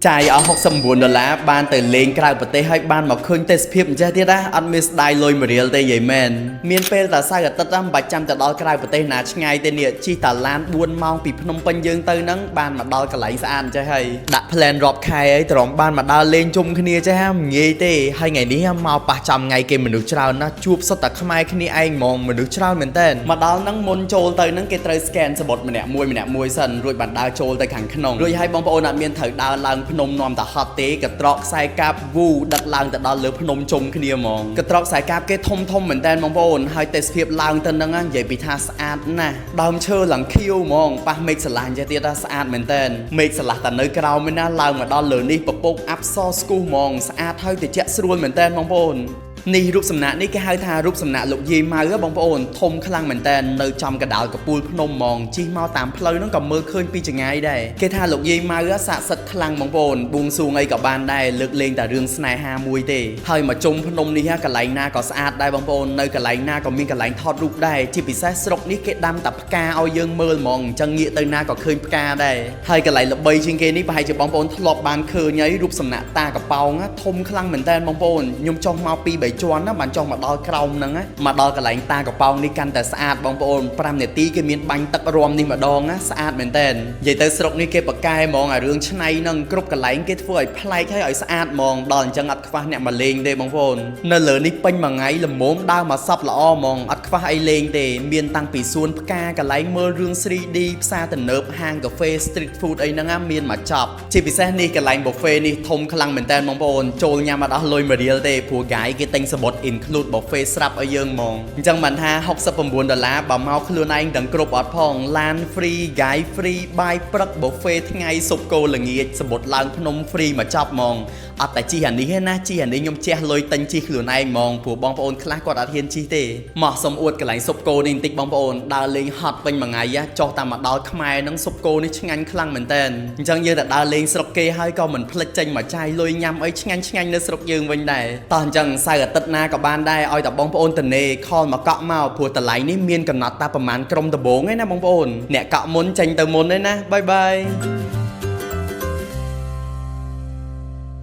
ចាយអស់69ដុល្លារបានទៅលេងក្រៅប្រទេសហើយបានមកឃើញទេសភាពអញ្ចេះទៀតណាអត់មានស្ដាយលុយមួយរៀលទេយាយមែនមានពេលតែសៅរ៍អាទិត្យណាមិនបាច់ចាំទៅដល់ក្រៅប្រទេសណាឆ្ងាយទេនេះជិះតាឡាន4ម៉ោងពីភ្នំពេញយើងទៅហ្នឹងបានមកដល់កន្លែងស្អាតអញ្ចេះហើយដាក់ plan រាប់ខែអីទ្រាំបានមកដើរលេងជុំគ្នាចេះហាមិនងាយទេហើយថ្ងៃនេះមកប៉ះចំថ្ងៃគេមនុស្សច្រើនណាស់ជួបសុទ្ធតែខ្មែរគ្នាឯងហ្មងមនុស្សច្រើនមែនតើមកដល់ហ្នឹងមុនចូលទៅហ្នឹងគេត្រូវ scan សំបុត្រម្នាក់មួយម្នាក់មួយសិនរួចបានដើរចូលទៅខាងក្នុងរួចហើយបងប្អូនអត់មានត្រូវដើរឡើងភ្នំនាំតែហត់ទេកត្រកខ្សែកាបវូដឹកឡើងទៅដល់លើភ្នំជុំគ្នាហ្មងកត្រកខ្សែកាបគេធំធំមែនតើបងប្អូនហើយទេសភាពឡើងទៅហ្នឹងនិយាយពីថាស្អាតណាស់ដើមឈើឡើងខៀវហ្មងប៉ះមេឃស្រឡះចេះទៀតថាស្អាតមែនតើមេឃស្រឡះតែនៅក្រោមឯណាឡើងមកដល់លើនេះពពកអាប់សស្គូសហ្មងស្អាតហើយតិចស្រួលមែនតើបងប្អូននេះរូបសំណាកនេះគេហៅថារូបសំណាកលោកយាយម៉ៅហ៎បងប្អូនធំខ្លាំងមែនតើនៅចំកណ្ដាលកពូលភ្នំហ្មងជិះមកតាមផ្លូវហ្នឹងក៏មើលឃើញពីចង្ងាយដែរគេថាលោកយាយម៉ៅស័ក្តិសិទ្ធិខ្លាំងបងប្អូនបួងសួងអីក៏បានដែរលើកលែងតែរឿងស្នេហាមួយទេហើយមកជុំភ្នំនេះហ៎កន្លែងណាក៏ស្អាតដែរបងប្អូននៅកន្លែងណាក៏មានកន្លែងថតរូបដែរជាពិសេសស្រុកនេះគេដាំតែផ្កាឲ្យយើងមើលហ្មងអញ្ចឹងងាកទៅណាក៏ឃើញផ្កាដែរហើយកន្លែងល្បីជាងគេនេះប្រហែលជាបងប្អូនធ្លាប់បានឃើញហើយរូបសំណាកតាកប៉ោងណាធំខ្លាំងមែនតើបងប្អូនខ្ញុំចុះមកពី3ជាន់ណាបានចុះមកដល់ក្រោមហ្នឹងណាមកដល់កន្លែងតាកប៉ោងនេះកាន់តែស្អាតបងប្អូន5នាទីគេមានបាញ់ទឹករំនេះម្ដងណាស្អាតមែនតើនិយាយទៅស្រុកនេះគេប្រកែហ្មងអារឿងឆ្នៃហ្នឹងគ្រប់កន្លែងគេធ្វើឲ្យប្លែកហើយឲ្យស្អាតហ្មងដល់អញ្ចឹងអត់ខ្វះអ្នកមកលេងទេបងប្អូននៅលើនេះពេញមួយថ្ងៃល្មមដើរមកសពល្អហ្មងអត់ខ្វះអីលេងទេមានតាំងពីសួនផ្កាកន្លែងមើលរឿង 3D ផ្សារទំនើបហាងកាហ្វេ street food អីហ្នឹងណាមានមកចប់ជាពិសេសនេះកន្លែង buffet នេះធំខ្លាំងមែនតើបងប្អូនចូលញ៉ាំអត់អស់លុយមួយរៀលទេព្រោះ guide គេទិញសំបុត្រ include buffet ស្រាប់ឲ្យយើងហ្មងអញ្ចឹងបានថា69ដុល្លារបើមកខ្លួនឯងទាំងគ្រប់អត់ផងឡាន free guide free បាយព្រឹក buffet ថ្ងៃស៊ុបគោល្ងាចសំបុត្រឡើងភ្នំ free មកចប់ហ្មងអត់តែជិះអានេះទេណាជិះអានេះខ្ញុំជះលុយទិញជិះខ្លួនឯងហ្មងព្រោះបងប្អូនខ្លះគាត់អត់ហ៊ានជិះទេមកសុំអួតកន្លែងស៊ុបគោនេះបន្តិចបងប្អូនដើរលេងហត់ពេញមួយថ្ងៃចុះតាមមកដល់ខ្មែរហ្នឹងស៊ុបគោនេះឆ្ងាញ់ខ្លាំងមែនតើអញ្ចឹងយើងតែដើរលេងស្រុកគេហើយក៏មិនភ្លេចចេញមកចាយលុយញ៉ាំអីឆ្ងាញ់ឆ្ងាញ់នៅស្រុកយើងវិញដែរតោះអញ្ចឹងសៅរ៍អាទិត្យណាក៏បានដែរឲ្យតែបងប្អូនតនេ call មកកក់មកព្រោះតម្លៃនេះមានកំណត់តែប្រហែលក្រុមដំបូងឯណាបងប្អូនអ្នកកក់មុនចេញទៅមុនឯណាbye bye.